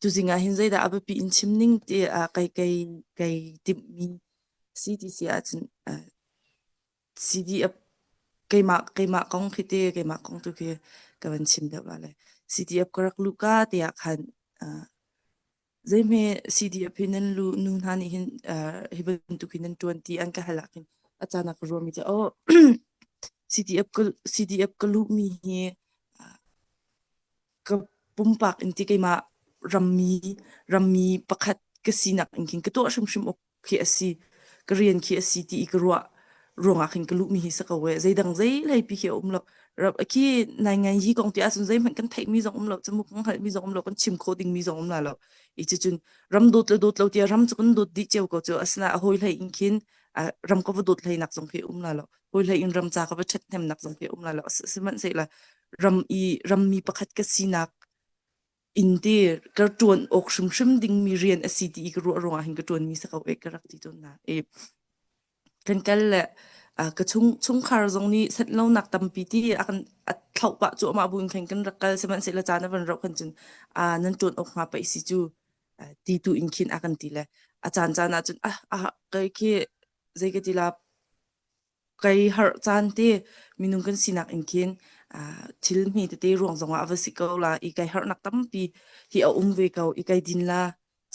Tuzing ah hin zeidah a biapi in chim ning ti ah kai kai kai timhmi si ti si ahcun CDF keimah keimah kong khi te keimah kong tu khi ka van chim deuh la le CDF ka rak luh ka tiah khan zeihme CDF hi nan lu nu hna nih hin hi bantuk hin nan ṭuan ti an ka hal ah khin a caan ah ka ruahmi cu oh CDF ka CDF ka luhmi hi ka pumpak in ti keimah rammi rammi pakhat ka sinak in khin ka tuah hrimhrim awk khi a si ka rian khi a si ti i ka ruah ruangah khin ka luhmi hi si ko e zeidang zei hlei pi khi a um lo rap khi nai ngai hi kong ti ahcun zeihmanh kan theihmi zong um lo cu kan hngalhmi zong um lo kan chim khawh dingmi zong um la lo i cucun ram dawt le dawt lo tia ram cu kan dawt dih cio ko cu asina a hawi hlei in khin ram ka va dawt hlei nak zong khi um la lo hawi hlei in ram ca ka va ṭhathnem nak zong khi um la lo sihmanhsehlaw ram i rammi pakhat ka sinak inn te ka ṭuan awk hrimhrim dingmi rian a si ti i ka ruah ruangah hin ka ṭuanmi si ko e ka rak ti tawn hna. E kan kal le ka chung chungkhar zong nih set lonak tampi ti a kan a thlauh pah cuahmah bu in khan kan rak kal sihmanhsehlaw caan a van rauh khan cun a nan ṭuan awk hnga paih si cu ti tu in khin a kan ti le a caan caan ah cun ah ah kai khi zei ka ti la Kai harh caan te minung kan sinak in khin thil hme tete ruang zongah a va si ko la i kai harhnak tampi hi a um ve ko i kai din la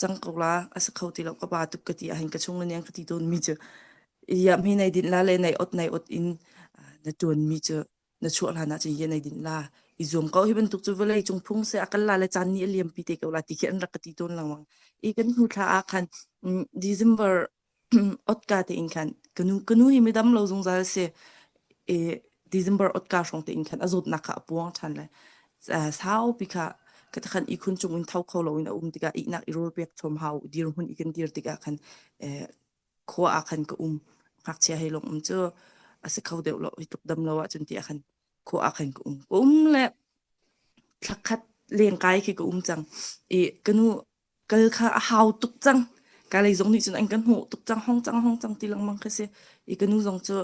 cang ko la a si kho ti lo ka pa tuk ka ti ahhin ka chung le nih an ka ti tawn mi cu ya hme nai din la le nai ot nai ot in na tuan mi cu na chuah hlan ah cun ye nai din la i zuam ko hi bantuk cu vawlei cung phung se a kal la le caan nih a liam pi te ko la ti khi an rak ka ti tawn lengmang i kan hnu thla ah khan December Otka tein khan ka nu ka nu hi midam lo zungzal si i December otka hrawng tein khan a zawtnak kha a puang ṭhan le saupi kha ka khan ihkhun cung in tho kho loin a um tikah ihnak i rawl pek chom hau dirhmun i kan dir tikah khan khua ah khan ka um ngakchia hei lawng um cu a si kho deuh lo hi tluk dam lo ahcun tiah khan khua ah khan ka um ka um le thla khat lengkai khi ka um cang i ka nu kal kha a hau tuk cang. Ka lei zong nih cun an kan hmuh tuk cang hong cang hong cang ti lengmang khi si. I ka nu zong cu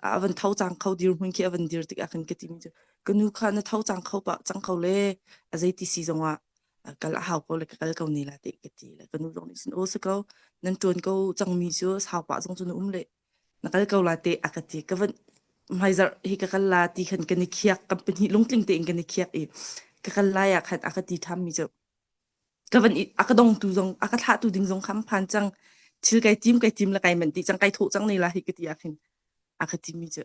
a van tho cang kho dirhmun khi a van dir tikah khan ka timi cu ka nu kha na tho cang kho pah cang kho le a zeiti si zong ah kal a hau ko le ka kal ko ne la te ka ti le ka nu zong nih cun aw si ko nan ṭuan ko cangmi cu sau pah zong cu na um le na kal ko la te a ka ti ka van hmaizarh hi ka kal la ti khan kan i khiak kan pahnih lungtling tein kan i khiak i ka kal lai ah khan a ka ti ṭham mi cu Ka van i a ka dongtu zong a ka thlahtu ding zong kha an phan cang. Thil kai tim kai tim le kai manh dih cang kai thawh cang ne la hi ka ti ah khin a ka timi cu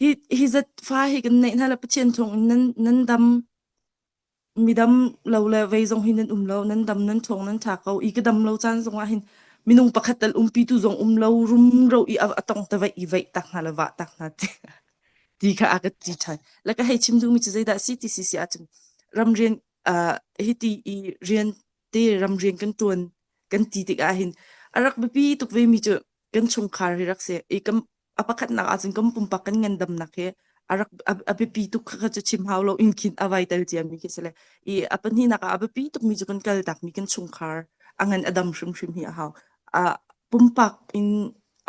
hi hi zat fa hi kan neih hna le Pathian thawng in nan nan dam midam lo le vei zong hi nan um lo nan dam nan ṭhawng nan ṭha ko i ka dam lo caan zong ah hin minung pakhat tal umpi tu zong um lo rum ro i a tong te vaih i vaih tak hna le vah tak hna ti ti kha a ka ti ṭhan le ka hei chim duhmi cu zeidah si ti si si ahcun ramrian hiti i rian te ramrian kan ṭuan kan ti tikah hin a rak biapi tuk vemi cu kan chungkhar hi rak si i kan a pakhatnak ahcun kan pumpak kan ngandamnak hi a rak a biapi tuk kha cu chim hau lo in khin a vai tel ciami khi si le i a pahnihnak ah a biapi tukmi cu kan kal takmi kan chungkhar a ngan a dam hrimhrim hi a hau. Pumpak in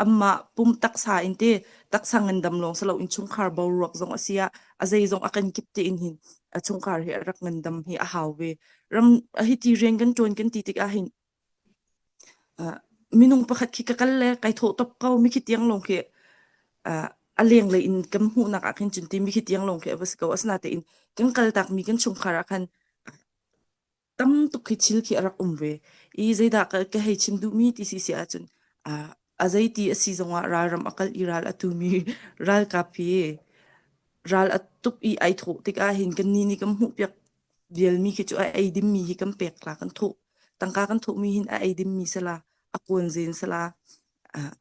Amah pum taksa in te taksa ngandam lawng si loin chungkhar boruak zong a si ah a zeizong a kan kip tein hin a chungkhar hi a rak ngandam hi a hau ve. Ram hiti rian kan ṭuan kan ti tikah hin uh, minung pakhat khi ka kal le kai thawh top ko mi khi tiang lawng khi uh, a lenglei in kan hmuhnak ah khin cun ti mi khi tiang lawng khi a va si ko asinatein kan kal tak mi kan chungkhar ah khan tam tuk khi thil khi a rak um ve i zeidah ka, ka hei chim duhmi ti si si ahcun uh, a zeiti a si zongah ralram a kal i ral a tumi ralkap hi ral a tuk i ai thawh tikah hin kan ni nih kan hmuh piak vialmi khi cu a ei dimmi hi kan pek la kan thawh tangka kan thawhmi hin a ei dimmi sala a kuanzen sala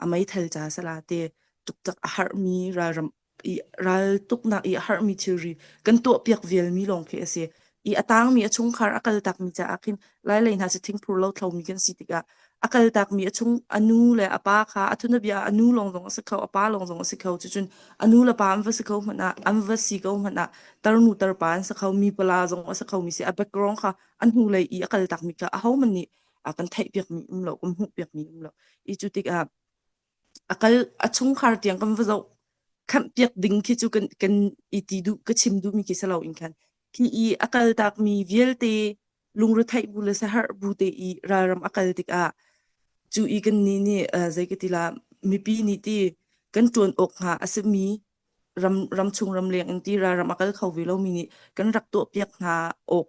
a meithal ca sala te tuktak a harhmi ralram i raltuknak i a harhmi thilri kan tuahpiak vialmi lawng khi a si. I a tangmi a chungkhar a kaltakmi caah khin Lailei hna cu thingphur lo thlomi kan si tikah a kaltakmi a chung a nu le a pa kha a thunabia ah a nu lawng zong a si kho a pa lawng zong a si kho cucun a nu le pa an va si kho hmanh ah an va si ko hmanh ah tarnu tarpa an si kho mi pala zong a si kho mi si a background kha a hnulei i a kaltakmi kha ahohmanh nih a kan theihpiakmi um lo kan hmuhpiakmi um lo i cu tikah A kal a chungkhar tiang kan va zoh khamhpiak ding khi cu kan kan i ti duh ka chim duhmi khi si loin khan khi i a kaltakmi vialte lungretheih bu le saharh bu te i ralram a kal tikah cu i kan nih nih zei ka ti la mipi nih ti kan ṭuan awk hnga a simi ram ramchung ramleng in ti ralram a kal kho ve lomi nih kan rak tuahpiak hna awk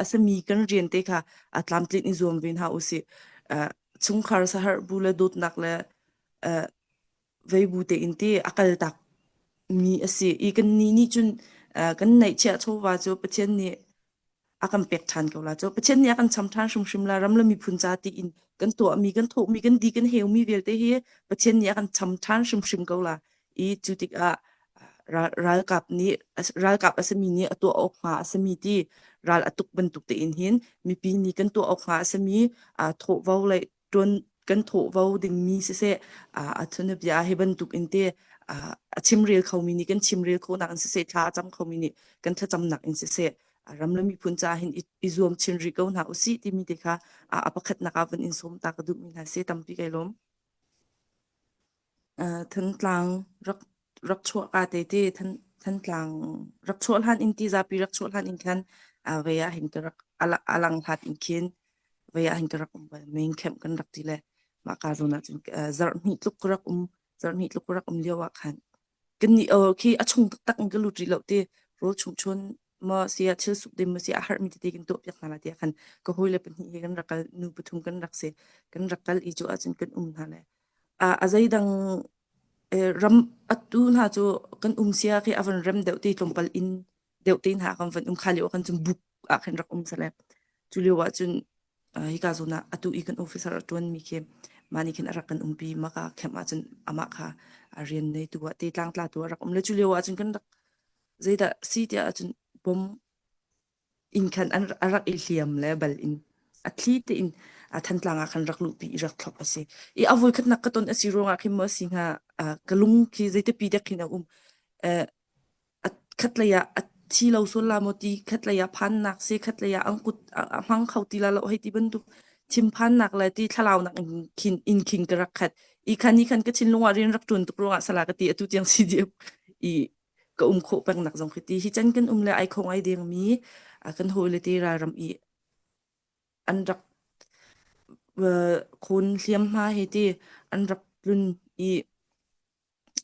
a simi kan rian te kha a tlamtlinh i zuam ve hna usih. Chungkhar saharh bu le dawtnak le vei bu tein ti a kal tak mi a si i kan nih nih cun kan neihchiah chawva cu Pathian nih a kan pek ṭhan ko la. Cu Pathian nih a kan cham ṭhan hrimhrim la. Ram le miphun ca tiin kan tuahmi, kan thawhmi, kan di kan heumi vialte hi Pathian nih a kan cham ṭhan hrimhrim ko la. I cu tikah ralkap nih ralkap a simi nih a tuah awk hnga a simi ti ral a tuk bantuk tein hin mipi nih kan tuah awk hnga a simi thawhvo le ṭuan kan thawhvo dingmi siseh a thunabia hi bantuk in te a chimrel khomi nih kan chimrel khawhnak in siseh thla a cam khomi nih kan thlacamnak in siseh ram le miphun ca hin i zuam chin rih ko hna usih timi te kha a pakhatnak ah van in sawm ta ka duhmi hna si tampi kai lawm. Thantlang rak rak chuah ka te te Thantlang rak chuah hlan in ti zapi rak chuah hlan in khan vei ah hin ka rak alang hlat in khin vei ah hin ka rak um bal main camp kan rak ti le mah ka zawn ah cun zarh hnih tluk ka rak um zarh hnih tluk ka rak um lio ah khan kan nih khi a chung taktak in ka lut rih lo ti rawl chung chun maw sia thil suk ding maw sia a harmi tete kan tuah piak hna la tiah khan ka hawile pahnih he kan rak kal nu pathum kan rak si kan rak kal i cu ahcun kan um hna le a zeidang ram atu hna cu kan um sia khi a van rem deuh te tlawmpal in deuh te hna kan van um kha lio kan cun buk ah khan rak um sale cu lio ah cun hika zawn ah atu i kan officer a ṭuan mi khi mah nih khin a rak kan umpi maka camp ah cun amah kha a rian nei tu ah te tlangtla tu a rak um le cu lio ah cun kan rak zeidah si tiah ahcun bom inn khan an a rak i hliam le bal in a thli tein a Thantlang ah khan rak luhpi i rak thlop a si. I a voikhatnak ka ton a si ruangah khin maw a si hnga ka lung khi zeitipi dek khin a um. A khatlei ah a thi lo sual la maw ti khatlei ah phannak si khatlei ah an kut a hmang kho ti la lo hei ti bantuk thinphannak le ti thlalaunak in khin in khin ka rak khat. I khan hi khan ka thinlung ah rian rak ṭuan tuk ruangah sala ka ti atu tiang si diam i ka um khawh pengnak zong khi ti hi can kan um le ai khong ai deng mi kan hawile te ralram i an rak khun hliamhma he ti an rak tlun i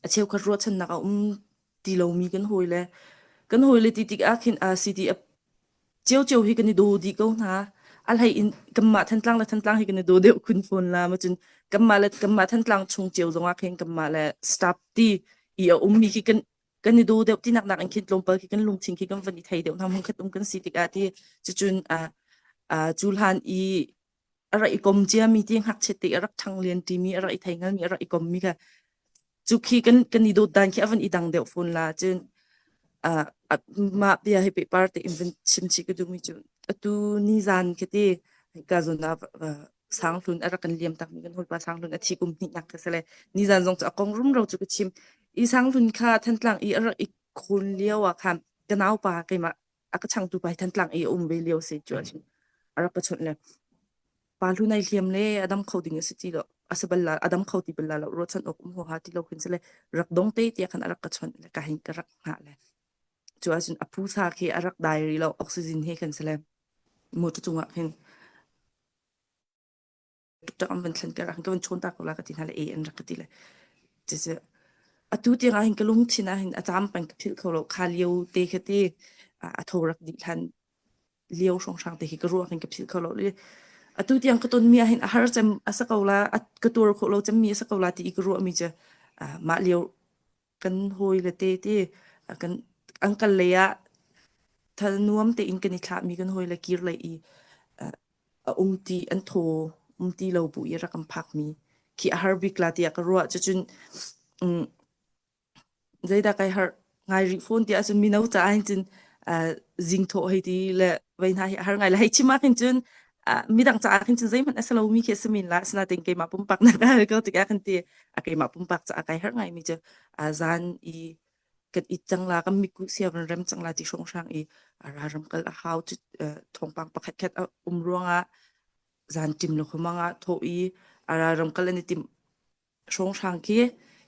a cheukhat ruahchannak a um ti lomi kan hawile kan hawile ti tik ah khin city ciocio hi kan i daw dih ko hna. A hlei in kanmah Thantlang le Thantlang hi kan i daw deuh khun fawn la. Ma cun kanmah le kanmah Thantlang chung cio zongah khin kanmah le staff ti i a ummi khi kan kan i daw deuh ti nak nak in khin tlawmpal khi kan lungthin khi kan van i thei deuh hna hmun khat um kan si tikah ti cucun a a cu hlan i a rak i kom ciami ti ngakchiat te a rak ṭhang lian ṭimi a rak i thei ngalmi a rak i kommi kha cu khi kan kan i dawt dan khi a van i dang deuh fawn la cun uh, mah bia hi pehpar te in van chim chih ka duhmi cu atu ni zan khi ti ka zon ah sanghlun a rak kan liam takmi kan hawipa sanghlun a thi kum hnih nak ka sale ni zan zong cu a kong rumro cu ka chim i sanghlun kha Thantlang i a rak i khun lio ah khan ka naupa keimah a ka changtu pa hi Thantlang i a um ve lio si cu ahcun a rak ka chawnh le pa hlu nai hliam le a dam kho ding a si ti lo a si bal la a dam kho ti bal la lo ruahchan awk um huaha ti lo khin sile rak dong te tiah khan a rak ka chawnh le ka hin ka rak hngah le cu ahcun a phusa khi a rak dai rih lo oxygen he khan sile motor cungah khin tuk an van thlen ka rak ka van chawn ta ko la ka ti hna le e an rak ka ti le cucu atu tiang ah hin ka lungthin ah hin a caam peng ka philh kho lo kha lio te kha ti a tho rak dih hlan lio hrawnghrang te hi ka ruak in ka philh kho lo le atu tiang ka ton mi ah hin a har cem a sa ko la ka tuar khawh lo cem mi a sa ko la ti i ka ruah mi cu mah lio kan hawi le te ti kan an kal lei ah thal nuam tein kan i thlahmi kan hawi le kir lei i a um ti an thaw um ti lo bu i rak kan phakmi khi a har bik la tiah ka ruah cucun um, zeidah kai har ngai rih fawn tiah cun mino caah hin cun zing thawh hei ti le vei hna hi a har ngai le hei chim ah khin cun midang caah khin cun zeihmanh a si lomi khi a si men la asinain keimah pumpak na ka hal ko tikah khan ti a keimah pumpak caah kai har ngaimi cu zan i kan it cang la kan miku sia van rem cang la ti hrawnghrang i ra ram kal a hau cu thawngpang pakhat khat a um ruangah zan tim lo khumang ah thawh i a ra ram kal an i tim hrawnghrang khi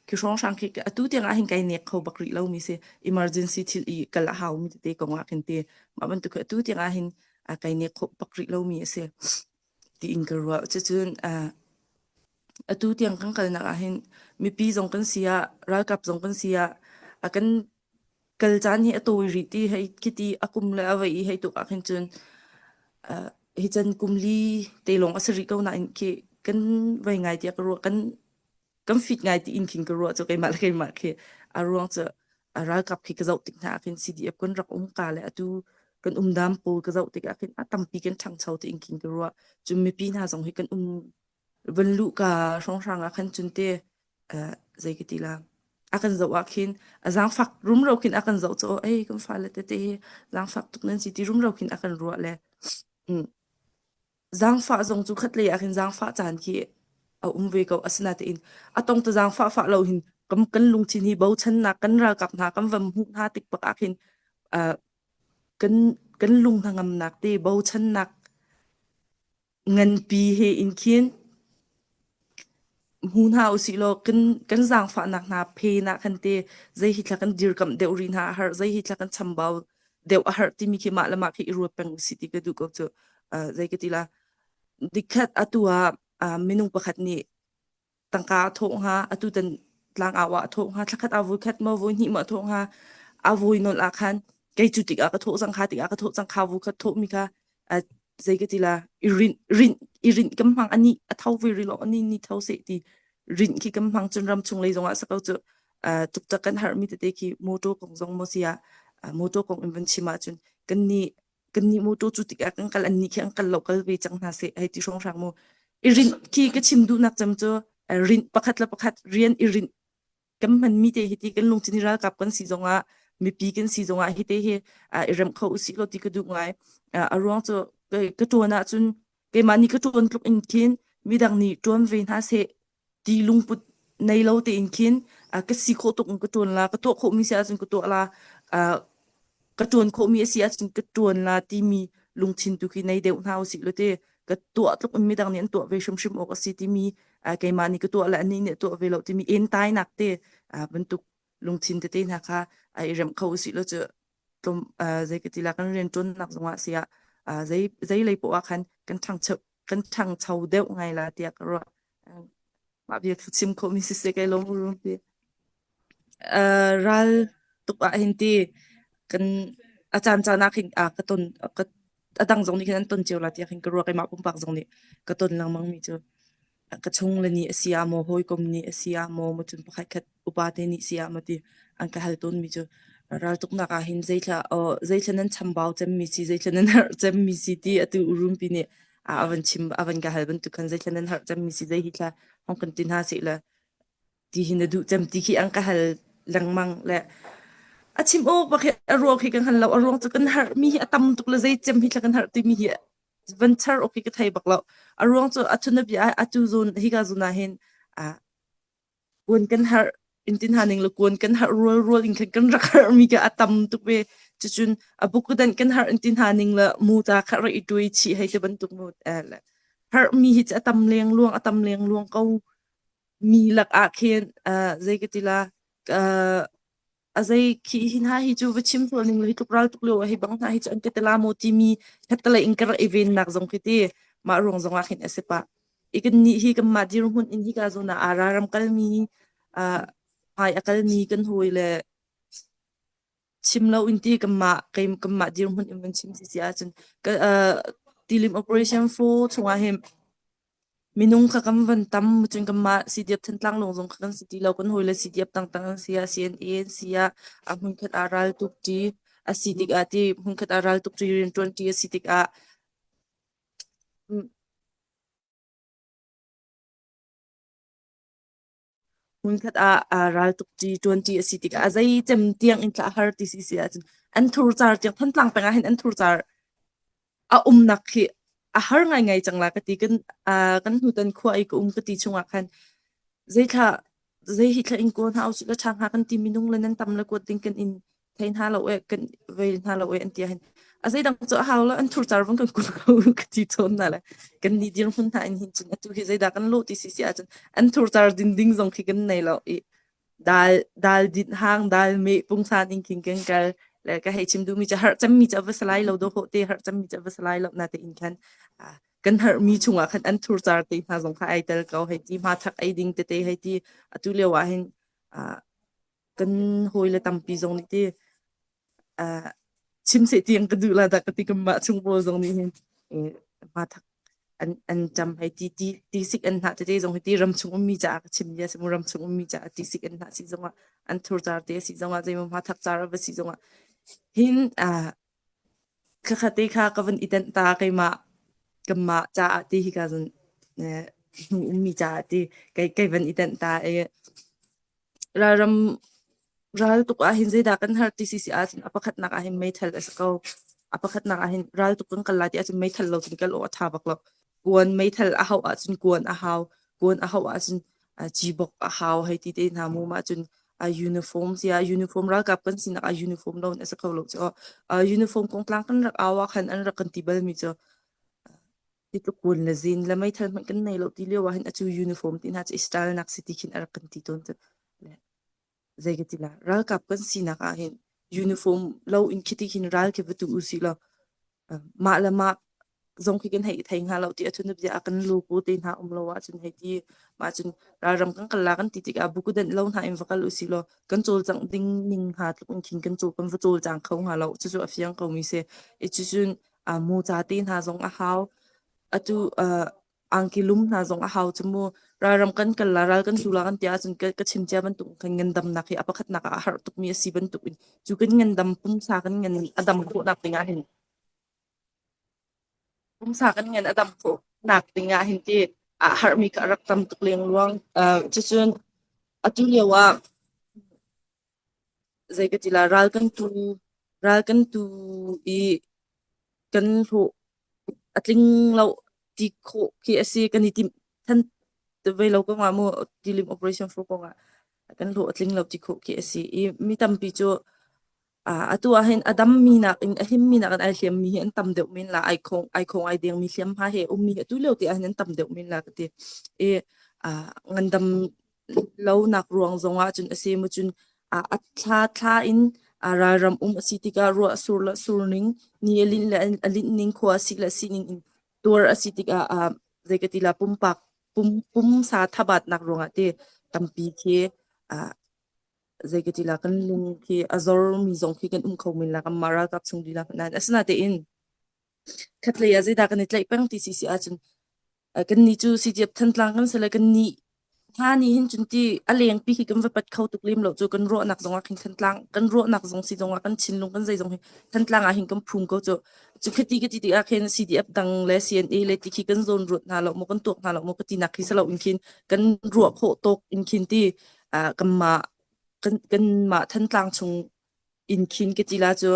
khi hrawnghrang khi atu tiang ah hin kai nek kho bak rih lomi si emergency thil i kal a haumi tete kong ah khin ti mah bantuk khi atu tiang ah hin Kai nek khawh bak rih lomi a si tiin ka ruah. Cucun atu tiang kan kalnak ah hin mipi zong kan si ah ralkap zong kan si ah a kan kal caan hi a tawi rih ti hei khiti a kum le a vei i hei tuk ah khin cun hi can kum li te lawng a si rih ko nain khi kan vei ngai tiah ka ruah kan kan fit ngai ti in khin ka ruah cu keimah le keimah khi a ruang cu a ralkap khi ka zoh tik hna ah khin CDF kan rak um ka le atu kan um dam pawl ka zoh tik ah khin a tampi kan ṭhangcho ti in khin ka ruah cun mipi hna zong hi kan um van luh ka hrawnghrang ah khan cun te zei ka ti la a kan zoh ah khin a zaangfak rumro khin a kan zoh cu ei kan fale tete hi zaangfak tuk nan si ti rumro khin a kan ruah le Zaangfah zong cu khatlei ah khin zaangfah caan khi a um ve ko. Asinain a tong ta zaangfah fah lo hin kan, kan lungthin hi bochannak kan ralkap hna kan van hmuh hna tik bak ah khin uh, kan kan lung hnangamnak te bochannak nganpi he in khin Hmu hna usih law kan kan zaangfahnak hna phen ah khan te zei hi thla kan dirkamh deuh rih hna a harh, zei hi thla kan chambau deuh a harh timi khi mah le mah khi i ruat peng usih ti ka duh ko cu. Uh, zei ka ti la, dikhat atu ah uh, minung pakhat nih tangka a thawh hnga, atu tan tlangau ah a thawh hnga, thlakhat ah voi khat maw voi hnih maw a thawh hnga, a voi nolh ah khan kei cu tikah ka thawh cang kha tikah ka thawh cang kha vu khat thawh mi kha zei ka ti la i rinh rinh i rinh kan hmang ani a tho ve rih lo ani ni tho seh ti rinh khi kan hmang cun ram chung lei zongah sako cu tuktak kan harh mi tete khi motor kong zong mo sia motor kong in van chim ahcun kan ni kan ni motor cu tikah kan kal an ni khi an kal lo kal ve cang hna seh hei ti hrawng hrang mu i rinh khi ka chim duhnak cem cu rinh pakhat le pakhat rian i rinh kan hmanmi te hi ti kan lungthin hi ralkap kan si zongah mipi kan si zongah hi te hi i remh kho usih law ti ka duh ngai. A ruang cu ka ṭuan ahcun keimah nih ka ṭuan tluk in khin midang nih ṭuan ve hna seh ti lungput nei lo tein khin ka si khawh tuk in ka ṭuan la ka tuah khawhmi si ahcun ka tuah la ka ṭuan khawhmi a si ahcun ka ṭuan la timi lungthin tu khi nei deuh hna usih law ti ka tuah tluk in midang nih an tuah ve hrimhrim awk a si timi keimah nih ka tuah le anih nih a tuah ve lo timi entainak te bantuk lungthin tete hna kha i remh kho usih law cu tlawm zei ka ti la kan rian ṭuannak zongah siah zei zei lei poah ah khan kan ṭhangcho kan ṭhangcho deuh ngai la tiah ka ruah. Mah bia ka chim khawhmi siseh kai lawm rum ti. Ral tuk ah hin ti kan a caan caan ah khin ka ton ka a dang zong nih khin an ton cio la tiah khin ka ruah keimah pumpak zong nih ka ton lengmang mi cu ka chung le nih a si ah maw hawikom nih a si ah maw cun pakhat khat upa te nih si ah maw ti an ka hal tawn mi cu raltuknak ah hin zeithla zeithla nan chambau cemmi si zeithla nan harh cemmi si ti atu urumpi nih a van chim a van ka hal bantuk khan zeithla nan harh cemmi si zei hi thla hong kan ti hna seh la ti hi na duh cem ti khi an ka hal lengmang le a chim awk bak hi a ruang khi kan hal lo a ruang cu kan harh mi hi a tam tuk le zei cem hi thla kan harh timi hi van char awk hi ka thei bak lo a ruang cu a thun bia atu zun hika zun ah hin a kuan kan harh in tin ha ning le kuan kan harh rual rual in khan kan rak harh mi ka a tam tuk ve cucun a bukudan kan harh in tin ha ning le mu ta kha ra i tuai chi hei te bantuk mu harh mi hi a tam leng luang a tam leng luang ko Mi lakah khin uh, zei ka ti la uh, a zei khi hi hna hi cu va chim sual ning law hi tluk ral tuk lio ah hi bang hna hi cu an ka ti la maw timi khattelei in ka rak i vennak zong khi ti mah ruang zong ah khin a si pah. I kan nih hi kanmah dirhmun in hika zawn ah aa ram kalmi uh, hmai a kalmi kan hawi le chim lo in ti kanmah kei kanmah dirhmun in van chim si si ahcun ka uh, tilim operation 4 chungah hin Minung kha kan van tam cun kanmah CDF Thantlang lawng zong kha kan si ti lo. Kan hawile CDF dangdang an si ah, CNA an si ah, a hmunkhat ah raltuk ṭi a si tikah ti hmunkhat ah raltuk ṭi rianṭuan ṭi a si tikah hmunkhat ah raltuk ṭi ṭuan ṭi a si tikah a zei cem tiang in tlah har ti si si ahcun an thurcar tiang Thantlang peng ah hin an thurcar a umnak khi a har ngaingai cang la ka ti. Kan kan hnutan khua i ka um ka ti chungah khan zeithla zei hi thla in kawl hna usih la ṭha hnga kan ti minung le nan tam le kuat ding kan in thei hna lo e kan vei hna lo e an ti ahhin a zeidang cu a hau lo an thurcar vang kan kul ko ka ti tawn hna le kan nih dirhmun hna in hin cun atu hi zeidah kan lawh ti si si ahcun an thurcar din ding zong khi kan nei lo i dal dal din hang dal meh pungsan in khin kan kal. Le ka hei chim duhmi cu harh cemmi cu a va si lai lo dawhawh te harh cemmi cu a va si lai lo na tein khan kan harhmi chungah khan an thurcar te hna zong kha ai tel ko hei ti hmathak ei ding tete hei ti atu lio ah hin kan hawile tampi zong nih ti chim seh tiang ka duh la dah ka ti kanmah chung pawl zong nih hin hmathak an an ṭam hei ti ti ti sik an hnah tete zong hi ti ram chung ummi caah ka chim bia si mu ram chung ummi caah ti sik an hnah si zongah an thurcar te si zongah zeimaw hmathak car a va si zongah hin khakha te kha ka van i tenh ta keimah kanmah caah ti hi ka zan hnu ummi caah ti kei kei van i tenh ta i Ralram ral tuk ahhin zeidah kan har ti si ahcun a pakhatnak ahhin meithal a si ko. A pakhatnak ahhin raltuk kan kal lai ti ahcun meithal lo cun kal awk a ṭha bak lo. Kuan meithal a hauh ahcun kuan a hau. Kuan a hauh ahcun cibawk a hau hei ti te hna mu. Mah cun uniform sia uniform ralkap kan sinak ah uniform lo in a si kho lo cu. Uniform kong tlang kan rak au ah khan an rak kan ti balmi cu Ti tluk kun le zin le meithal hmanh kan nei lo ti lio ah hin acu uniform ti hna cu style nak si ti khin a rak kan ti tawn cu. Le zei ka ti la ralkap kan sinak ah hin uniform lo in khiti khin ral khi va tu usih law mah le mah zong khi kan hei thei hnga lo ti athun bia a kan logo te hna um lo ahcun hei ti mah cun ralram kan kal la kan ti tikah bukudanh lo hna in va kal usih law kan cawlcangh ding ning hnga tluk in khin kan cawl kan va cawlcang kho hnga lo cucu a fiang ko mi si i cucun muca te hna zong a hau. Atu angki lum hna zong a hau cu mu. Ralram kan kal la, ral kan tlu la kan ti ahcun ka chim cia bantuk kan ngandamnak hi a pakhatnak ah a har tukmi a si bantuk in cu kan ngandam pumsa kan ngan a dam khawhnak ding ah hin pumsa kan ngan a dam khawhnak ding ah hin ti a harmi ka rak tam tuk lengluang. Cucun atu lio ah zei ka ti la ral kan tu ral kan tu i kan hlawh a tling lo ti khawh khi a si kan i timh than ve lo ko nga mu tilim operation for kong ah kan hlawh a tling lo ti khawh khi a si i mi tampi cu atu ah hin a dam mi nak in a him mi nak in ai hliam mi hi an tam deuh men la ai khong ai khong ai deng mi hliam hma he um mi atu lio te ah hin an tam deuh men la ka ti i ngandam lonak ruang zongah cun a si mu cun a thla thla in ralram um a si tikah ruah sur le sur ning ni a linh le a linh ning khua a sik le a si ning in tuar a si tikah zei ka ti la pumpak pum pumsa thabatnak ruangah te tampi khi zei ka ti la kan lung khi a zor mi zong khi kan um kho men la kanmah ralkap chung lila nain asinatein Khatlei ah zeidah kan i tlaih peng ti si si ahcun kannih cu CDF Thantlang kan si le kannih hna nih hin cun ti a lengpi khi kan va pat kho tuk lem lo cu kan ruahnak zong ah khin Thantlang kan ruahnak zong si zong ah kan thinlung kan zei zong hi Thantlang ah hin kan phum ko cu. Cu khati ka ti tikah khin CDF dang le CNA le ti khi kan zawn ruat hna lo maw kan tuak hna lo maw ka tinak khi si lo in khin kan ruah khawh tawk in khin ti kanmah kan kanmah Thantlang chung in khin ka ti la cu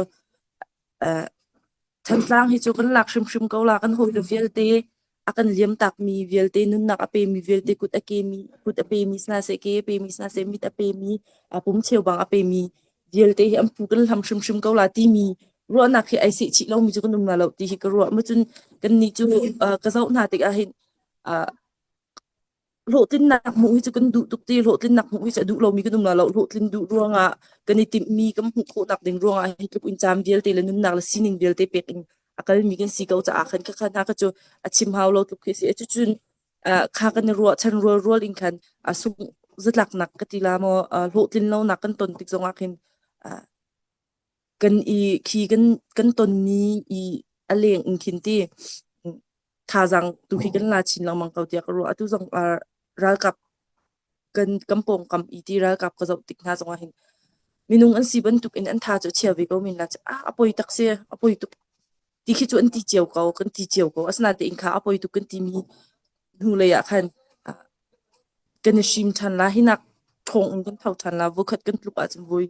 Thantlang hi cu kan lak hrimhrim ko la. Kan hawile vialte a kan liamtakmi vialte, nunnak a pemi vialte, kut a kemi, kut a pemi si hna seh, ke a pemi si hna seh, mit a pemi, a pum cheubang a pemi vialte hi an phu kan hlam hrimhrim ko la timi ruahnak hi ai sehchih lomi cu kan um la lo ti hi ka ruah. Macun kannih cu ka zoh hna tikah hin Hlawhtlinnak hmuh hi cu kan duh tuk ti hlawhtlinnak hmuh hi cu a duh lomi kan um la lo. Hlawhtlin duh ruangah kan i timhmi kan hmuh khawhnak ding ruangah hi tluk in caan vialte le nunnak le sining vialte pek in a kalmi kan si ko caah khan khakha hna kha cu a chim hau lo tluk khi a si. Cucun kha kan i ruahchan rualrual in khan a sungh zatlaknak ka ti la maw hlawhtlin lonak kan ton tik zongah khin kan i khi kan kan tonmi i a leng in khin ti thazaang tu khi kan la chin lengmang ko tiah ka ruah. Atu zong ralkap kan kan pawngkam i ti ralkap ka zoh tik hna zongah hin minung an si bantuk in an tha cu a chia ve ko men la ah a poi tak si a poi tuk ti khi cu an ti cio ko kan ti cio ko asinain kha a poi tuk kan timi hnulei ah khan kan i hrim ṭhan la. Hinak ṭhawng in kan tho ṭhan la. Voikhat kan tluk ahcun voi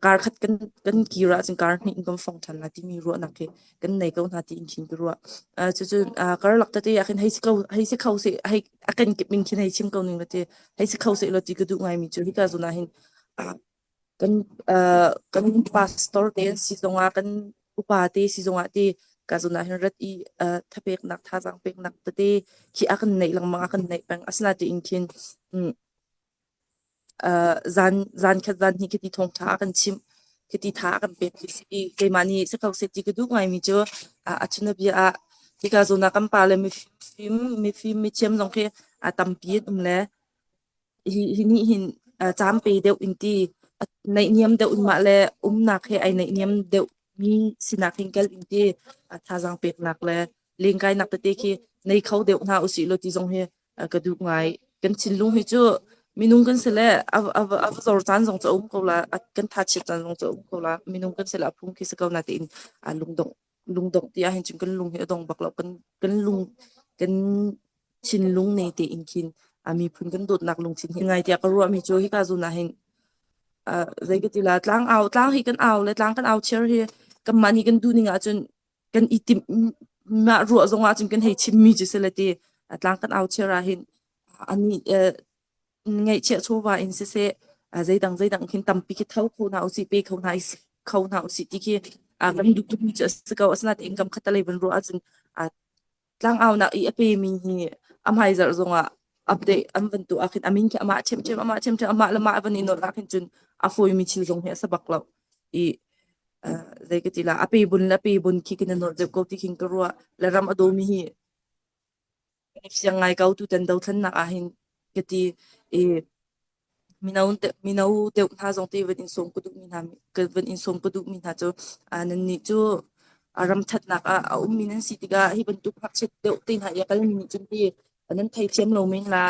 kar khat kan kan kir ahcun kar hnih in kan fong ṭhan la timi ruahnak khi kan nei ko hna tiin khin ka ruah. Cucun karlak tete ah khin hei si ko hei si kho seh hei a kan kip ning khin hei chim ko ning la ti hei si kho seh law ti ka duh ngaimi cu hika zawn ah hin kan kan pastor te an si zongah kan upa te si zongah ti ka zawn ah hin rat i thapeknak thazaang peknak tete khi a kan neih lengmang a kan neih peng asinain khin zan zan khat zan hnih khi ti thawngṭha a kan chimh. Khiti tha a kan pek khi si i keimah nih si kho seh ti ka duh ngaimi cu a chunabia ah hika zawn ah kan pa le mifim mifim mithiam zong khi a tampi an um le hi hi nih hin caan pe deuh in ti naihniam deuh in mah le umnak he ai naihniam deuh mi sinak hin kal in ti thazaang peknak le lengkainak tete khi nei kho deuh hna usih law ti zong hi ka duh ngai. Kan thinlung hi cu minung kan si le a a a va zor caan zong cu a um ko la, kan thachiat caan zong cu a um ko la. Minung kan si le a phung khi si ko na tiin lungdongh lungdongh ti ahhin cun kan lung hi a dong bak lo. Kan kan lung kan thinlung ne tein khin a miphun kan dawtnak lungthin hi ngai tiah ka ruahmi cu hika zawn ah hin zei ka ti la tlang au tlang hi kan au le tlang kan au chiar hi kanmah nih kan duh ning ahcun kan i timh mah ruah zong ahcun kan hei chimmi cu si le ti tlang kan au chiar ah hin ani ngeihchiah chawva in siseh zeidang zeidang khin tampi khi tho kho hna usih pe kho hna kho hna usih ti khi kan duh tukmi cu a si ko. Asinain kam khat lei van ruah ahcun tlangaunak i a pemi hi a hmaizarh zongah update an van tuah ahkhin a min khi amah ṭhiamṭhiam amah ṭhiamṭhiam amah le mah a van i nolh ahkhin cun a fawimi thil zong hi a si bak lo i zei ka ti la a pe bun le a pe bun khi kan i nolh deuh ko ti khin ka ruah le ram a dawmi hi siang ngai ko tutan dothlennak ah hin ka ti i Mino mino deuh hna zong te van in sawm ka duhmi hna ka van in sawm ka duhmi hna cu nannih cu ram ṭhatnak ah a ummi nan si tikah hi bantuk ngakchia deuh te hna i a kalmi nih cun ti nan theithiam lo men la.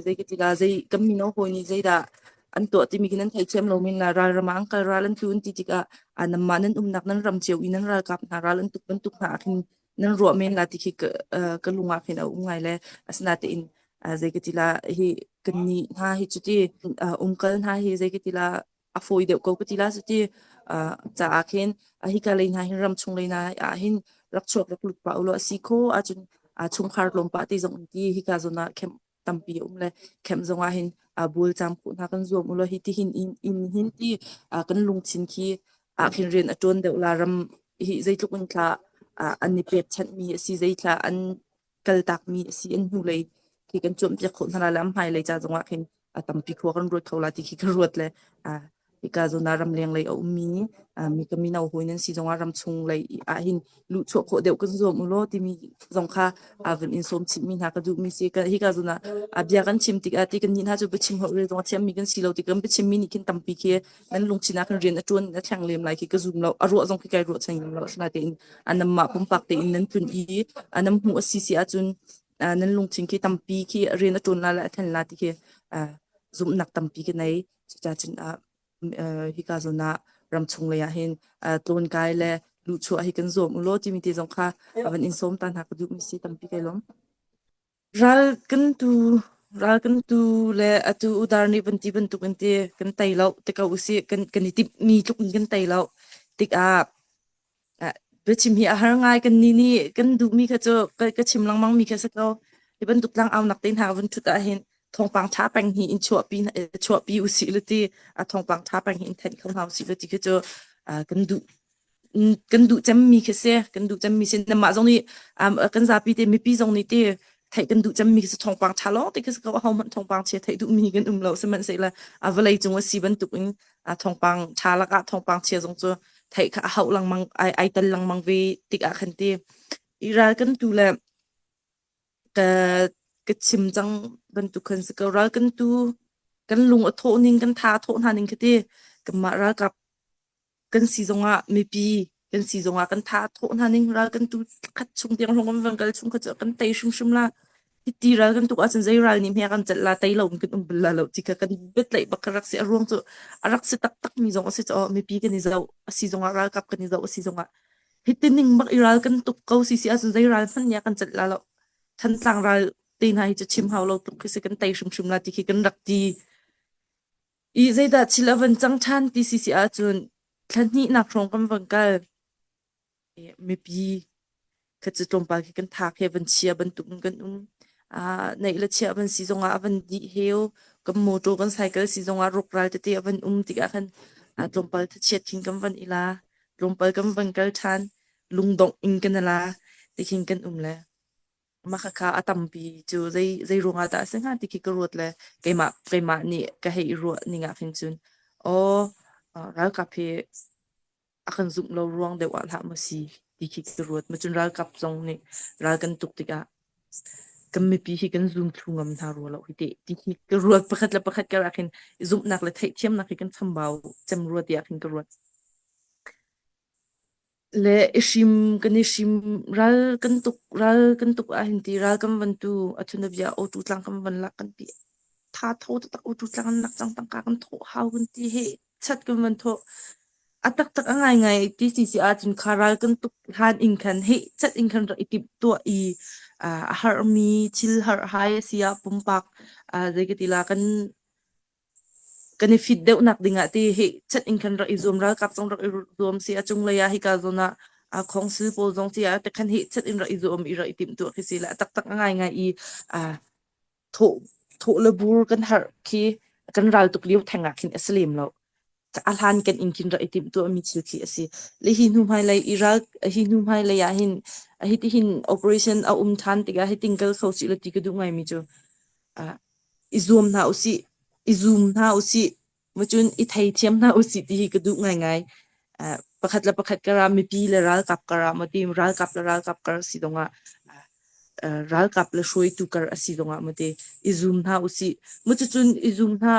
Zei ka ti la zei kan mino hawi nih zeidah an tuah timi khi nan theithiam lo men la. Ralram ah an kal ral an tlu an ti tikah nanmah nan umnak nan ram cio i nan ralkap hna ral an tuk bantuk hna ah khin nan ruah men la ti khi ka, ka lung ah khin a um ngai le asinatein zei ka ti la hi kannih hna hi cuti umkal hna hi zei ka ti la a fawi deuh ko ka ti la cuti caah khin hika lei hna hin ram chung lei hna ah hin rak chuak rak lut pah ulaw a si kho ahcun chungkhar tlawm pah ti zong an ti hika zawn ah khem tampi a um le khem zong ah hin bual cam khawh hna kan zuam ulaw hi ti hin in in hin ti kan lungthin khi ah khin rian a ṭuan deuh la ram hi zeitluk in thla an i pekchanhmi a si zeithla an kaltakmi a si an hnulei khi kan cuampiak khawh hna la le hmailei ca zongah khin a tampi khua kan ruat kho la ti khi ka ruat le hika zawn ah ramleng lei a ummi mi ka mino hawi nan si zongah ramchung lei ah hin luhchuah khawh deuh kan zuam u law timi zong kha van in sawm chihmi hna ka duhmi si. Hika zawn ah bia kan chim tikah ti kan nih hna cu biachim holh rel zong a thiammi kan si lo ti kan biachimmi nih khin tampi khi nan lungthin ah khin rian a ṭuan a thleng lem lai khi ka zum lo. A ruah zong khi kai ruahchan lem lo. Asinain anamah pumpak tein nan tlun i nan hmuh a si si ahcun nan lungthin khi tampi khi rian a ṭuan la le a thlen la ti khi zumhnak tampi ka nei. Cucacun hika zawn ah ramchung lei ah hin tlawnkai le luhchuah hi kan zuam u law timi te zong kha van in sawm ta hna ka duhmi si tampi kai lawm. Ral kan tu ral kan tu le atu udar nih van ti bantuk in ti kan tei lo ti ko usih kan kan i timhmi tluk in kan tei lo tikah Biachim hi a har ngai. Kannih nih kan duhmi kha cu ka chim lengmangmi kha si ko. Hi bantuk tlangaunak te hna vun ṭhut ahhin thawngpang ṭha peng hi in chuahpi chuahpi usih law ti a thawngpang ṭha peng hi in thanh kho hna usih law ti khi cu kan duh kan duh cemmi khi si. Kan duh cemmi si. Nanmah zong nih kan zapi te mipi zong nih ti theih kan duh cemmi khi si thawngpang ṭha lawng te khi si ko. Ahohmanh thawngpang chia theih duhmi kan um lo. Sihmanhsehlaw a vawlei cung a si bantuk in thawngpang ṭha lakah thawngpang chia zong cu theih kha a hauh lengmang ai ai tel lengmang ve tikah khan ti i ral kan tu le ka ka chim cang bantuk khan si ko ral kan tu kan lung a thawh ning kan tha a thawh hna ning khi ti kanmah ralkap kan si zongah mipi kan si zongah kan tha a thawh hna ning ral kan tu khat chung tiang hlong kan van kal chung kha cu kan tei hrimhrim la Hiti ral kan tuk ahcun zei ral nih hme kan celh la tei lo in kan um bal la lo ti kha kan biatlaih bak kha rak si. A ruang cu a rak si taktak mi zong a si caah mipi kan i zoh a si zongah ralkap kan i zoh a si zongah hiti ning bak i ral kan tuk ko si si ahcun zei ral hmanh nih a kan celh la lo. Thantlang ral te hna hi cu chim hau lo tluk khi si kan tei hrimhrim la ti khi kan rak ti. I zeidah thil a van cang ṭhan ti si si ahcun thla hnihnak hrawng kan van kal. Mipi kha cu tlawmpal khi kan thak he van chia bantuk in kan um. Neih le chiah van si zongah a van dih heu. Kan motor kan cycle si zongah rawkral tete a van um tikah khan tlawmpal thachiat khin kan van i la. Tlawmpal kan van kal ṭhan. Lungdongh in kan i la. Tikhin kan um le. Mah khakha a tampi cu zei zei ruangah dah a si hnga ti khi ka ruat le keimah keimah nih ka hei i ruah ning ah khin cun aw Ralkap hi a kan zumh lo ruang deuh ah hlah maw si ti khi ka ruat. Macun ralkap zong nih ral kan tuk tikah kan mipi hi kan zum thlu ngam hna rua lo hi teh ti khi ka ruat. Pakhat le pakhat kar ah khin zumhnak le theihthiamnak hi kan chambau cem rua tiah khin ka ruat. Le i hrim kan i hrim ral kan tuk ral kan tuk ah hin ti ral kan van tu a thunabia autu tlang kan van lak kan ti tha tho taktak autu tlang an lak cang tangka kan thawh hau kan ti he chat kan van thawh a taktak a ngaingai ti si si ahcun kha ral kan tuk hlan in khan heh chat in khan rak i timh tuah i a harmi thil har hai a si ah pumpak zei ka ti la kan kan i fit deuhnak dingah ti hi chat in khan rak i zuam ralkap zong rak i zuam si a cunglei ah hika zawn ah a khongsil pawl zong si ah te khan hi chat in rak i zuam i rak i timhtuah khi si le a taktak a ngaingai i thawh thawh le bur kan harh khi kan ral tuk lio theng ah khin a si lem lo. A hlan kan in khin rak i timhtuah mi thil khi a si. Le hi hnu hmailei i ral hi hnu hmailei ah hin hi ti hin operation a um than tikah hi ting kal kho si la ti ka duh ngai mi cu i zuam hna usih, i zum hna usih, cun i theithiam hna usih ti hi ka duh ngaingai. Uh, pakhat le pakhat kar ah mipi le ralkap kar ah maw ti ralkap le ralkap kar si dongah uh, ralkap le hruaitu kar a si dongah maw ti i zum hna usih. Mu cucun i zum hna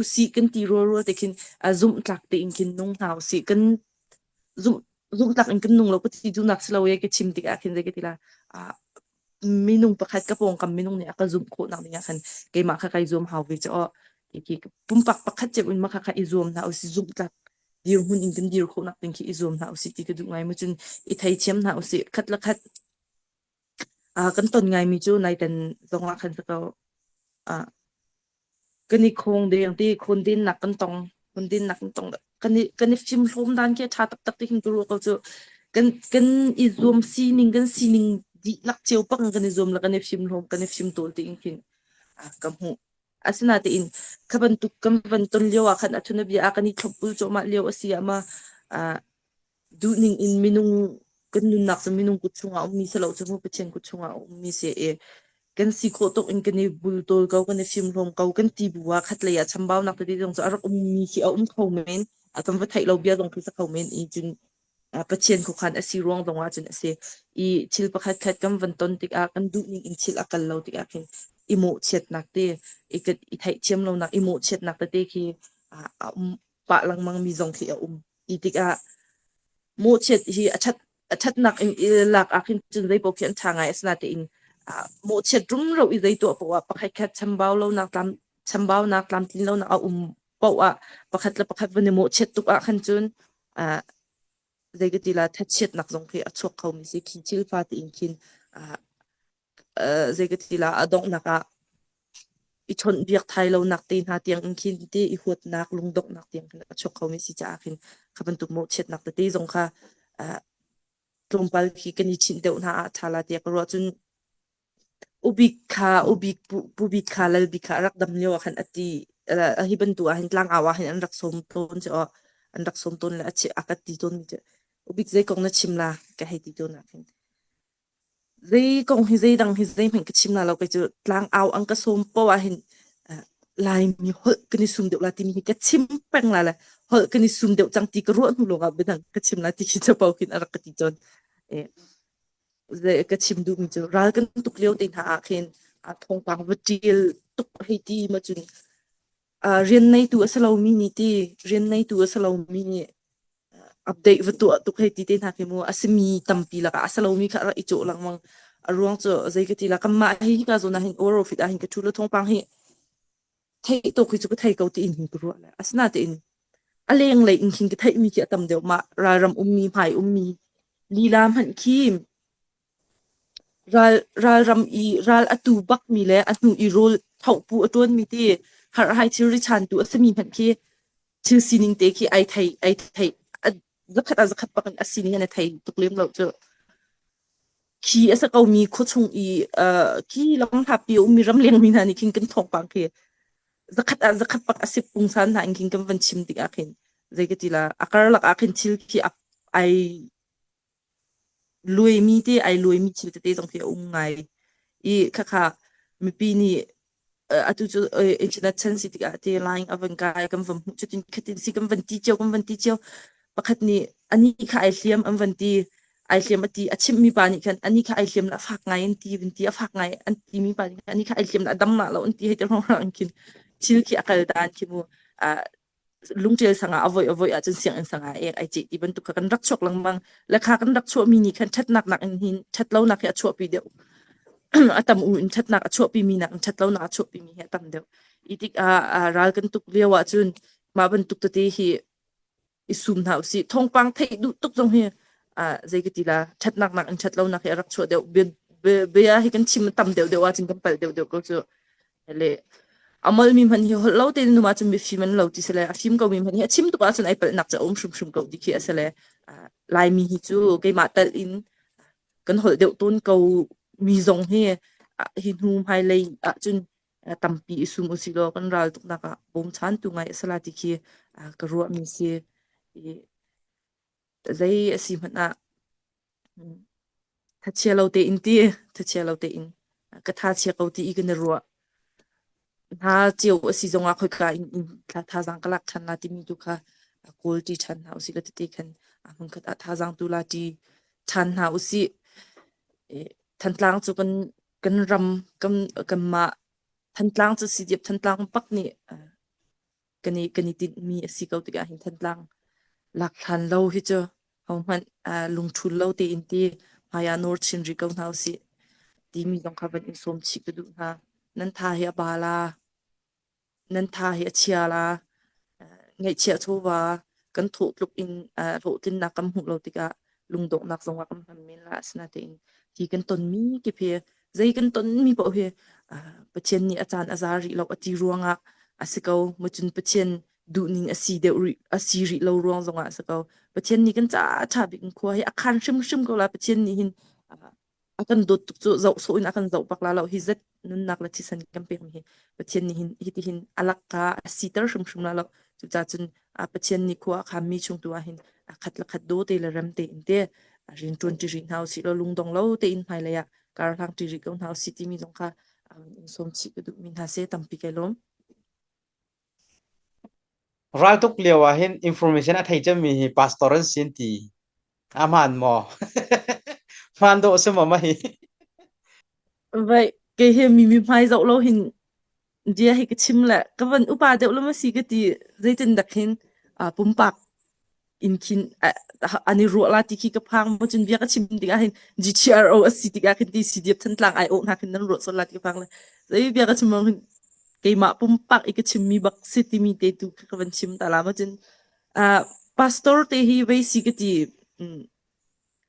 usih kan ti rualrual te khin uh, zumhtlak tein khin nung hna usih. Kan zumh zumhtlak in kan nung lo ka ti duhnak si lo e ka chim tikah khin zei ka ti la uh, minung pakhat ka pawngkam minung nih a ka zumh khawh nak ding ah khan keimah kha kai zuam hau ve cu aw khi pumpak pakhat cio in mah kha kha i zuam hna usih zumhtlak dirhmun in kan dir khawh nak ding khi i zuam hna usih ti ka duh ngai mu cun i theithiam hna usih khat le khat kan ton ngai mi cu naitan zong ah khan sa ko Kan i khawng deng ti khawndennak kan tong. Khawndennak kan tong. Kan i kan i fimhlawm dan khi a ṭha taktak ti khin ka ruah ko cu. Kan kan i zuam sining kan sining dihlak cio bak in kan i zuam le kan i fimhlawm kan i fimtawl tiin khin ka hmuh. Asinain kha bantuk kan van ton lio ah khan a thunabia ah kan i thlopbul cuahmah lio a si ah ma duhning in minung kan nunnak cu minung kut chungah a ummi si lo cu mu Pathian kut chungah a ummi si i kan si khawh tuk in kan i bultawl ko kan i fimhlawm ko kan ti bu ah khatlei ah chambaunak tete zong cu a rak ummi khi a um kho men a kan va theih lo bia zong khi si kho men i cun Pathian khuakhan a si ruang zong ah cun a si i thil pakhat khat kan van ton tikah kan duhning in thil a kal lo tikah khin i mawhchiatnak te i i theihthiam lonak i mawhchiatnak tete khi a um pah lengmang mi zong khi a um Ti tikah mawhchiat hi a ṭhat a ṭhatnak in i lak ah khin cun zei paoh khi an ṭha ngai. Asinain mawhchiat rumro i zei tuah paoh ah pakhatkhat chambau lonak tlam chambaunak tlamtlin lonak a um paoh ah pakhat le pakhat van i mawhchiat tuk ah khan cun zei ka ti la thachiatnak zong khi a chuak khomi si. Khi thil fa tein khin zei ka ti la a donghnak ah i chawnhbiak thai lonak te hna tiang in khin te i huatnak lungdonghnak tiang khin a chuak khomi si caah khin kha bantuk mawhchiatnak tete zong kha tlawmpal khi kan i chinh deuh hna ah ṭha la tiah ka ruah cun ubik kha ubik pu bik kha lal bik kha a rak dam lio ah khan a ti hi bantuk ah hin tlangau ah hin an rak sawm tawn cu an rak sawm tawn le a ka ti tawn mi cu ubik zei kong na chim la ka hei ti tawn ah khin Zei kong hi zeidang hi zeihmanh ka chim la lo kei cu tlangau an ka sawm poah ah hin Laimi holh kan i sum deuh la timi hi ka chim peng la le holh kan i sum deuh cang ti ka ruah hnu lawngah biadang ka chim la ti khi capo khin a rak ka ti tawn. Ka chim duhmi cu ral kan tuk lio te hna ah khin thawngpang va ṭial tuk hei ti ma cun rian neitu a si lomi nih ti rian neitu a si lomi nih update va tuah tuk hei ti te hna khi mu a simi tampi lakah a si lomi kha rak i cawh lengmang a ruang cu zei ka ti la kanmah hi hika zawn ah hin Orofit ah hin ka ṭhu lo thawngpang hi theih tuk hi cu ka thei ko tiin hin ka ruah le asinain a lenglei in khin ka theihmi khi a tam deuh mah ralram ummi hmai ummi lila hmanh khi Ral ralram i ral a tu bakmi le a hnu i rawl thohpu a ṭuanmi ti herhhai thilri chantu a simi hmanh khi thil sining te khi ai thei ai thei a zakhat ah zakhat bak in a sining an i thei tuk lem lo cu. Khi a si komi khuachung i uh, khi lamhlatpi a ummi ramleng mi hna nih khin kan thawngpang khi zakhat ah zakhat bak a si pungsan hna in khin kan van chim tikah khin zei ka ti la a karlak ah khin thil khi ai Luaimi te ai luaimi thil tete zong khi a um ngai i khakha mipi nih Atu cu internet chan si tikah te line a van kai kan van hmuh cutin khatin si kan van ti cio kan van ti cio pakhat nih ani kha ai hliam an van ti ai hliam a ti a chimmi pa nih khan ani kha ai hliam la fak ngai an ti van ti a fak ngai an ti mi pa nih khan ani kha ai hliam la a dam la lo an ti hei ti rong rang khin thil khi a kal dan khi mu lungṭial sangah a voi a voi ahcun sianginn sangah ek ai ceh ti bantuk kha kan rak chuak lengmang le kha kan rak chuahmi nih khan ṭhatnak nak in hin ṭhatlonak hi a chuahpi deuh a tam u in ṭhatnak a chuahpi mi nak in ṭhatlonak a chuahpi mi hi a tam deuh i tikah ral kan tuk lio ahcun mah bantuk tete hi i sum hna usih thawngpang theih duh tuk zong hi zei ka ti la ṭhatnak nak in ṭhatlonak hi a rak chuah deuh bia hi kan chim tam deuh deuh ahcun kan palh deuh deuh ko cu Le a molmi hmanh hi holh lo tein num ahcun mifim an lo ti si le a fim komi hmanh hi a chim tuk ahcun ai palhnak cu a um hrimhrim ko ti khi a si le Laimi hi cu keimah tal in kan holh deuh tawn ko mi zong hi hi hnu hmailei ahcun tampi i sum usih law kan ral tuknak ah bawmchantu ngai a si la ti khi ka ruahmi si. Zei a si hmanh ah Thachia lo tein ti, thachia lo tein ka tha chia ko ti i kan i ruah. Hna cio a si zongah khoika in in thazaang ka lak ṭhan la timi tu kha kawl ṭi ṭhan hna usih law tete khan hmunkhat ah thazaang tu la ṭi ṭhan hna usih. Thantlang cu kan kan ram kan kanmah Thantlang cu CDF Thantlang bak nih kan i kan i tinhmi a si ko tikah hin Thantlang lak hlan lo hi cu hohmanh lungṭhul lo tein ti hmai ah nawr chin rih ko hna usih timi zong kha van in sawm chih ka duh hna. Nan tha hi a ba la, nan tha hi a chia la, ngaihchiah chawva kan thawh tluk in hlawhtlinnak kan hmuh lo tikah lungdonghnak zongah kan hman men la. Asinain hi kan tonmi kip hi zei kan tonmi paoh hi Pathian nih a caan a za rih lo a ti ruangah a si ko. Macun Pathian duhning a si deuh rih a si rih lo ruang zongah a si ko. Pathian nih kan caah a ṭha bik in khua hi a khan hrimhrim ko la. Pathian nih hin a kan dawt tuk cu zoh sawh in a kan zoh bak la lo. Hi zat nunnak le thisen kan pekmi hi Pathian nih hin hitihin a lakka a siter hrimhrim la lo. Cucaah cun Pathian nih khua a khanmi chung tu ah hin a khat le khat daw te le rem tein te rian ṭuan ṭi rih hna usih law lungdong lo tein hmailei ah karhlang ṭi rih ko hna usih timi zong kha in sawm chih ka duhmi hna si tampi kai lawm. Raltuk lio ah hin information a thei cemmi hi pastor an si an ti. A hmaan maw? Hmaan dawh si maw mah hi? Vai kei he mi mi hmai zoh lo hin bia hi ka chim le ka van upa deuh lo ma si ka ti zeitin dak hin pumpak in khin an i ruah la ti khi ka phang mo cun bia ka chim tikah hin GTRO a si tikah khin ti CDF Thantlang ai awh hna khin nan ruah sual la ti ka phang le zei bia ka chim mo hin keimah pumpak i ka chimmi bak si timi te tu ka van chim ta la ma cun pastor te hi vei si ka ti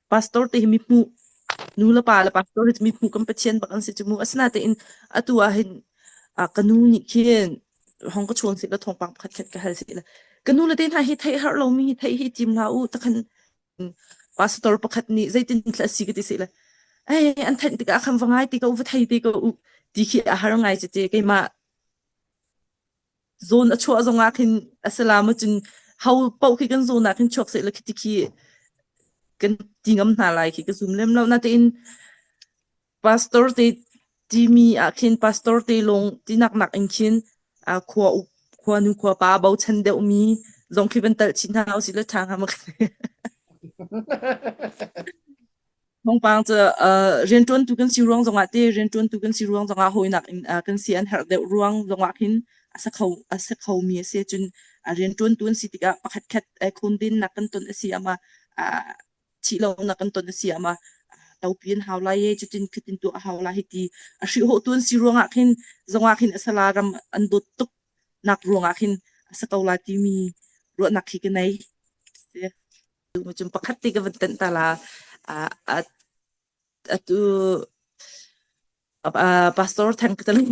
Pastor te hi mithmuh nu le pa le pastor hi mithmuh kan Pathian bak an si cu mu. Asinain atu ah hin ka nu nih khin hong ka chawn seh law thawngpang pakhat khat ka hal seh la ka nu le te hna hi theih har lomi hi theih hi tim hlah u takhan pastor pakhat nih zeitin thla si ka ti seh la ei an theih tikah khan va ngai ti ko va thei te ko u ti khi a har ngai cite keimah zawn a chuah zongah khin a si la maw cun ho paoh khi kan zawn ah khin chuak seh law khi khi kan ti ngam hna lai khi ka zum lem lo natein pastor te timi ah khin pastor te lawng tinak nak in khin khua khua nu khua pa bochan deuh mi zong khi van talh chih hna usih law ṭha hnga ma Thawngpang cu rianṭuantu kan si ruang zongah te rianṭuantu kan si ruang zongah hawinak in kan si an herh deuh ruang zongah khin a sa kho a si khomi a si. Cun rianṭuantu an si tikah pakhatkhat khawndennak kan ton a si ah thih lonak kan ton a si ah topi an hau lai e cutin khatin tuah a hau lai hiti a hrihhawhtu an si ruangah khin zongah khin a sala ram an dawt tuk nak ruangah khin a sa ko lai timi ruahnak khi ka nei. Cun pakhat te ka van tenh ta la. Atu pastor theng ka talang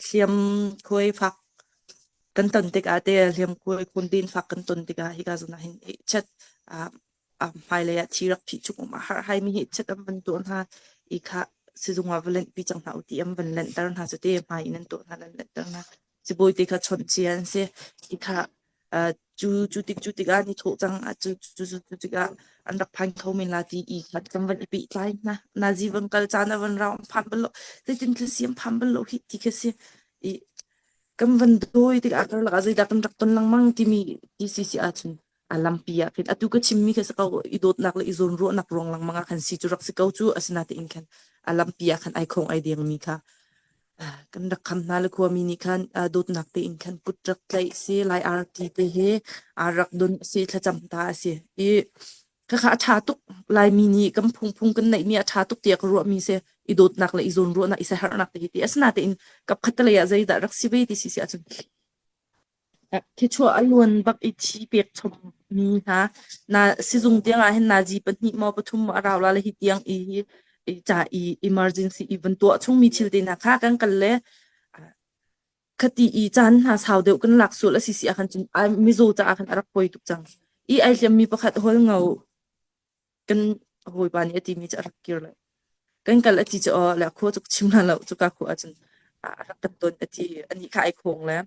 hliam khuai fak kan ton tikah te hliam khuai kundin fak kan ton tikah hika zawn ah hin chat hmailei ah thi rak phih chung um a har hai mi hi chat an van tuah hna i kha sizung ah va lent pi cang hna u ti an van lenhter hna cu te hmai in an tuah hna an lenhter hna sibawi te kha chawnh cia an si i kha. Cu cu tik cu tikah ni thawh cang ah cu cu cu cu tikah an rak phan kho men la ti i khat kan van i pehtlai hna. Nazi van kal caan a van rau an phan bal lo. Zeitin thil si an phan bal lo hi ti khi si. I kan van dawi tikah karlak ah zeidah kan rak ton lengmang timi ti si si ahcun a lampi ah khin atu ka chimmi kha si ko i dawtnak le i zawnruahnak ruang lengmang ah khan si cu rak si ko cu asinatein khan a lampi ah khan ai khong ai dengmi kha kan rak kham hna le khuami nih khan dawtnak tein khan kut rak tlaih si lai arti te he aa rak don si thlacam ta a si i khakha a ṭha tuk Laimi nih kan phungphung kan neihmi a ṭha tuk tiah ka ruahmi si i dawtnak le i zawnruahnak i siaherhnak te hi ti asinatein kapkhat lei ah zeidah rak si ve ti si si ahcun Thichuah a luan bak i thi pek chommi hna na sizung tiang ah hin nazi pahnih maw pathum maw a rau la le hi tiang i hi ca i emergency i van tuah chungmi thil te hna kha kan kal le khati i caan hna sau deuh kan lak sual a si si ah khan cun mizaw caah khan a rak poi tuk cang. I ai hliammi pakhat hol ngo kan hawipa nih a timi cu a rak kir lai. Kan kal a ti cu aw le khua cu chim hna lo cuka khua ahcun a rak kan ton a ti anih kha ai khong le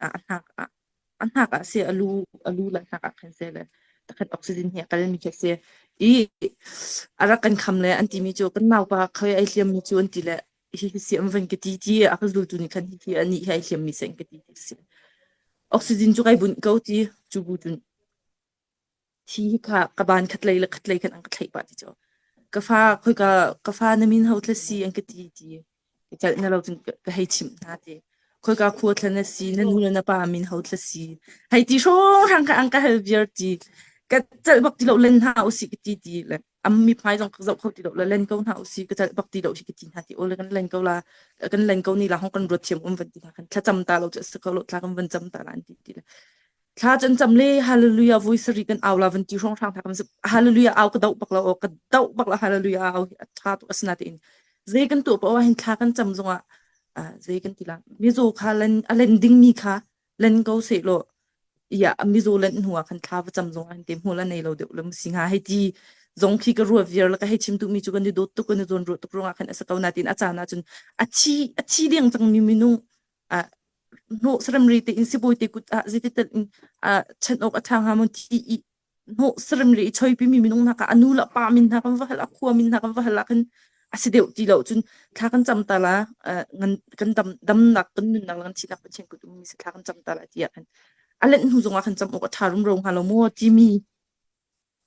a hnak ah a hnak ah si a lu a lu le hnak ah khan se le takhan oxygen hi a kal mi khi si i a rak kan kham le an timi cu kan naupa khoi ai hliam mi cu an ti le hi hi si an van ka ti ti a ka zultu nih khan hi hi anih hi ai hliam mi se an ka ti ti si oxygen cu kai bunh ko ti cu bu cun Thi hi kha ka ban khatlei le khatlei khan an ka thlaih pah ti cu. Ka fa khoika ka fa na min ho thla si an ka ti ti. Ka celh na lo cun ka hei chimh hna ti. Khoika khua thla na si na nu le na pa min ho thla si. Hei ti hrawnghrang kha an ka hal viar ti. Ka celh bak ti lo len hna usih ka ti ti le am mi phai zong ka zoh kho ti lo le len ko hna usih ka celh bak ti lo hi ka ti hna ti. Aw le kan len ko la kan len ko ni la hong kan ruat thiam um van ti hna kan thlacam ta lo cu a si kho lo thla kan van cam ta la an ti ti le. Thla can cam le hallelujah voi sarih kan au la van ti hrawnghrang hna kan hallelujah au ka doh bak lo aw ka doh bak lo hallelujah au hi a ṭha tuk asinatein zei kan tuah paoh ah hin thla kan cam zongah zei kan ti la mizaw kha len a len dingmi kha len ko seh law ya mizaw len hnu ah khan thla va cam zong ah hin te hmual a nei lo deuh lo si hnga hei ti zong khi ka ruat viar la ka hei chim duhmi cu kan i dawt tuk kan i zawn ruah tuk ruangah khan a si ko natin a caan ah cun a thi a thi deng cangmi minung hnawh saramri tein sibawi te kut ah zeitital in chanh awk a ṭha hnga maw thi i hnawh saramri i choipi mi minung hna kha a nu le pa min hna kan va hal a khua min hna kan va hal ah khan a si deuh ti lo cun thla kan cam ta la ngan kan dam damnak kan nunnak le kan thihnak Pathian kut ummi si thla kan cam ta la ti ah khan a lent hnu zongah khan cam awk a ṭha rumro hnga lo maw timi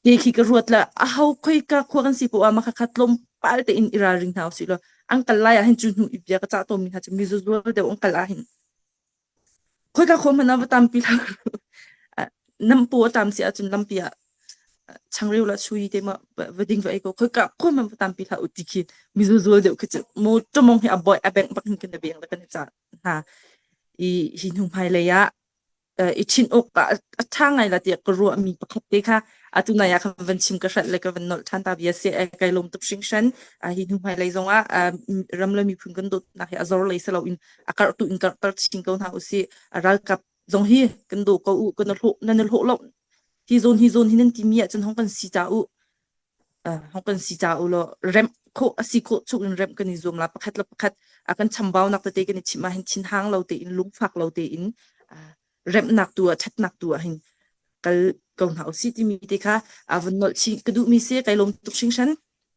Te khi ka ruat la aho khoika khua kan si poah ah makha kha tlawmpal tein i ralring hna usih law an kal lai ah hin cu hnu i bia ka cah tawnmi hna cu mizuzual deuh an kal ah hin khoika khua hmanh ah va tampi hlah nam paw a tam si ahcun lampi ah changreu la chui te ma va ding va ei ko khoika khua hmanh va tampi hlah u ti khi mizuzual deuh khi cu motor mong hi a boy a bengh bak hin kan i veng le kan i cah hna i hi hnu hmai lei ah i ṭhinh awk ah a ṭha ngai la tiah ka ruahmi pakhat te kha atu nai ah khan van chim ka hrelh le ka van nolh ṭhan ta bia si kai lawm tuk hringhran. Hi hnu hmailei zong ah ram le miphun kan dawtnak hi a zor lei si loin a karh tu in karhter chin ko hna usih. Ralkap zong hi kan daw ko u kan hlawh nan hlawh lo hi zawn hi zawn hi nan timi ahcun hong kan si ca u hong kan si ca u law remh khawh a si khawh chung in remh kan i zuam la pakhat le pakhat a kan chambaunak tete kan i chimh ah hin thinhang lo tein lungfak lo tein remhnak tu ah ṭhatnak tu ah hin kal ko hna usih timi te kha a vun nolh chih ka duhmi si kai lawm tuk hringhran.